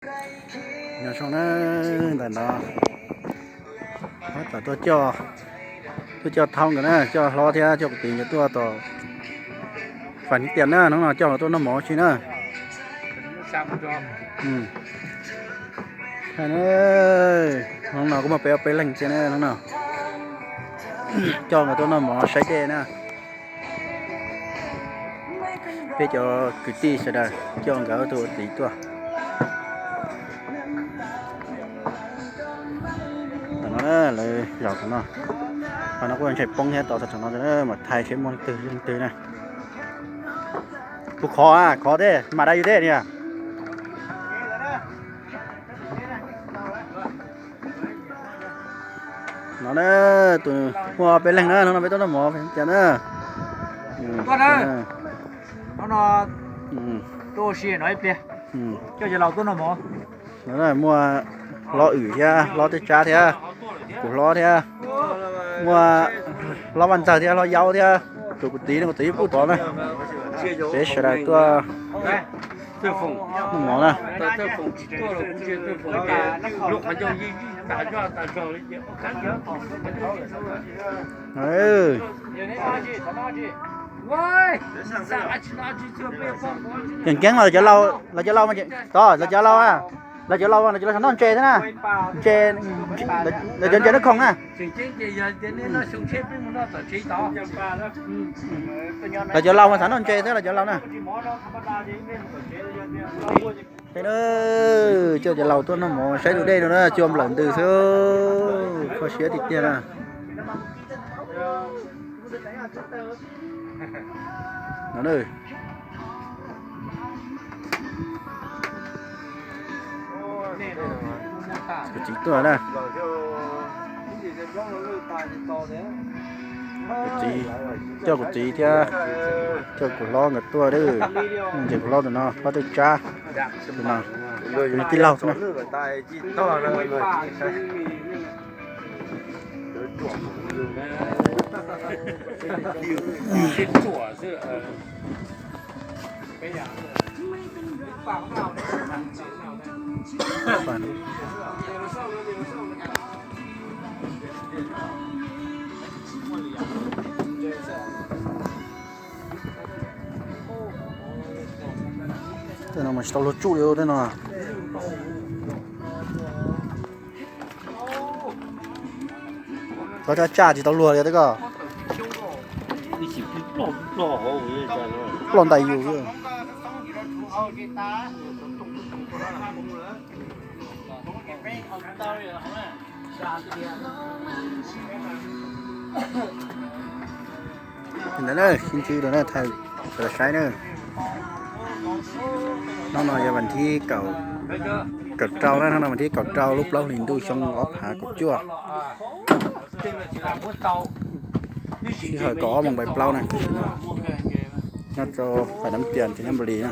Nyob zoo na, ntawm no tuaj coj, tuaj coj Thoob nkawd na, coj Hlob thiab coj kuv txiv nkawd tuaj tom Fas Hnub Tias na, hnub no coj nkawd tuaj noj mov ua si na. Hnub no kuj muaj peb ob peb leeg thiab na, hnub no coj nkawd tuaj noj mov saib dej na. Peb cov kwv tij sawv daws coj nkawd tus ua txiv tuaj. Tam no lawv zaum tom no, qhov no kuj ntshai poob thiab, tos txog thaum no mas thaij seb muaj leej twg leej twg na. Kuv khov, khov tej mam da yus tej niam. No na, tus muaj peb leeg na, hnub no peb tuaj noj mov tias na. Muaj Hlob Wm thiab Hlob Teb Tsab thiab, kuv Hlob thiab, muaj Hlob Vaj Ntxawg thiab Hlob Yaub thiab, tus kuv txiv no, kuv txiv pub tod na. Peb sawv daws tuaj noj mov na. Keeb keeb los cov laus, los cov laus, tod los cov laus, los cov laus, los cov laus xav noj ntses thiab na. Ntses, los cov ntses noj khoom na. Los cov laus mas xav noj ntses thiab los cov laus na. Coj cov laus tuaj noj mov saib tus dej no na, cua nplawm ntws xwb, kho siab tiag tiag na. Kuv txiv tuaj na. Kuv txiv, coj kuv txiv thiab, coj kuv hlob nkawd tuaj, ntses kuv hlob tus no, hlob Teb Tsab, tus no, tus no tij laug xwb na. Tej no mas tsis tau luag tsuj li tej no. Koj tsaj tsaj tsis tau luag li tej ko. Ploj ntais yus. Ntawd na, sib ntsib rau na, thaij rau saib na. Hnub no yog vas thib kaum rau na, hnub no vas thib kaum rau lub plaub hlis ntuj xyoo ob phav kaum cuaj. Sij hawm kaum ob moos npaim plaub na, nyob rau Fas Nab Tias, nab Npali na.